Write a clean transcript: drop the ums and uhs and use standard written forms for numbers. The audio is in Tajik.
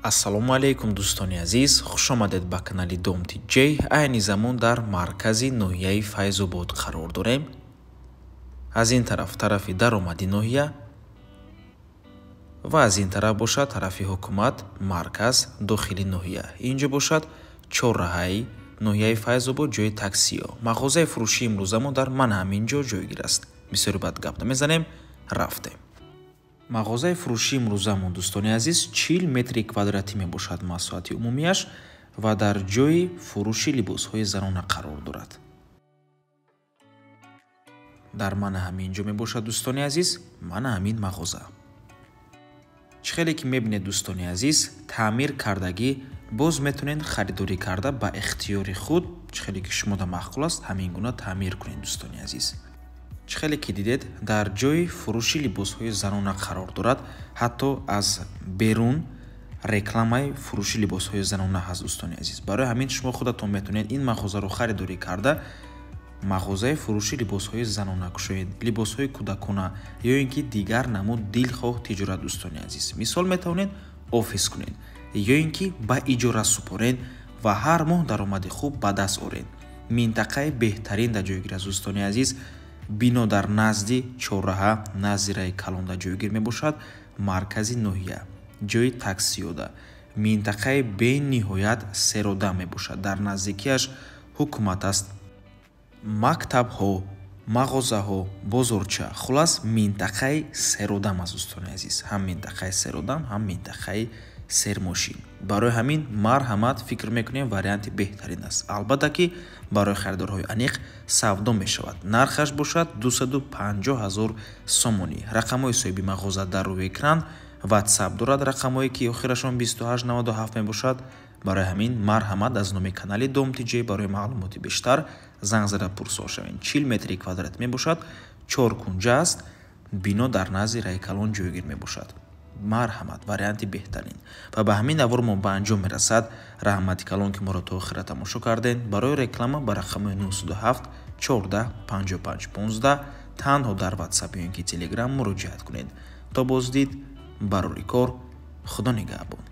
Ассалому алайкум, дӯстони азиз, хушомадед ба канали Дом Тиҷей. Айни замон дар маркази ноҳияи Файзобод қарор дорем. Аз ин тараф тарафи даромади ноҳия ва аз ин тараф бошад тарафи ҳукумат, марказ, дохили ноҳия. Инҷо бошад чорраҳаи ноҳияи Файзобод, ҷои таксиё. Мағозаи фурӯшии имрӯзамо дар ман ҳамин ҷо ҷойгир аст. Бисёри бад гап намезанем, рафтем. Мағозаи фурӯшии имрӯзамон, дӯстони азиз, 40 метри квадратӣ мебошад масоҳати умумиаш ва дар ҷои фурӯши либосҳои занона қарор дорад. Дар мана ҳамин ҷо мебошад, дӯстони азиз, мана ҳамин мағоза. Чӣ хеле ки мебинед, дӯстони азиз, таъмир кардагӣ, боз метавонед харидорӣ карда ба ихтиёри худ, чӣ хеле ки шумода маъқул аст, ҳамин гуна таъмир кунед, дӯстони азиз. Чӣ хеле ки дидед, дар ҷои фурӯши либосҳои занона қарор дорад. Ҳатто аз берун рекламаи фурӯши либосҳои занона ҳаст, дӯстони азиз. Барои ҳамин шумо худатон метавонед ин мағозаро харидорӣ карда мағозаи фурӯши либосҳои занона кушоед, либосҳои кӯдакона ё ин ки дигар намуд дилхоҳ тиҷорат, дӯстони азиз. Мисол, метавонед офис кунед ё ин ки ба иҷора супоред ва ҳар моҳ даромади хуб ба даст оред. Минтақаи беҳтарин дар ҷойгир аст, дӯстони азиз. Бино дар назди чорраҳа, назди раи калонда ҷойгир мебошад, маркази ноҳия, ҷои таксиёда. Минтақаи бениҳоят серодам мебошад. Дар наздикиаш ҳукумат аст, мактабҳо, мағозаҳо, бозорча. Хулас, минтақаи серодам аст, дӯстони азиз. Ҳам минтақаи серодам, ҳам минтақаи сермошин. Барои ҳамин марҳамат, фикр мекунем, варианти беҳтарин аст. Албатта ки барои харидорҳои аниқ савдо мешавад. Нархаш бошад 250 ҳазор сомонӣ. Рақамҳои соҳиби мағоза дар рӯи экран, WhatsApp дорад, рақамҳое ки охирашон 2897 мебошад. Барои ҳамин марҳамат, аз номи канали Дом Тиҷей барои маълумоти бештар занг зада пурсон шавед. 40 метри квадрат мебошад, чор кунҷа аст, бино дар назди раи калон ҷойгир мебошад. Марҳамат, варианти беҳтарин. Ва ба ҳамин навор мо ба анҷом мерасад. Раҳмати калон, ки моро то охира тамошо кардем. Барои реклама ба рақамҳои 907 14 55 15 танҳо дар WhatsApp ё ин ки Telegram муроҷиат кунед. То боздид, барори кор, Худо нигаҳбон.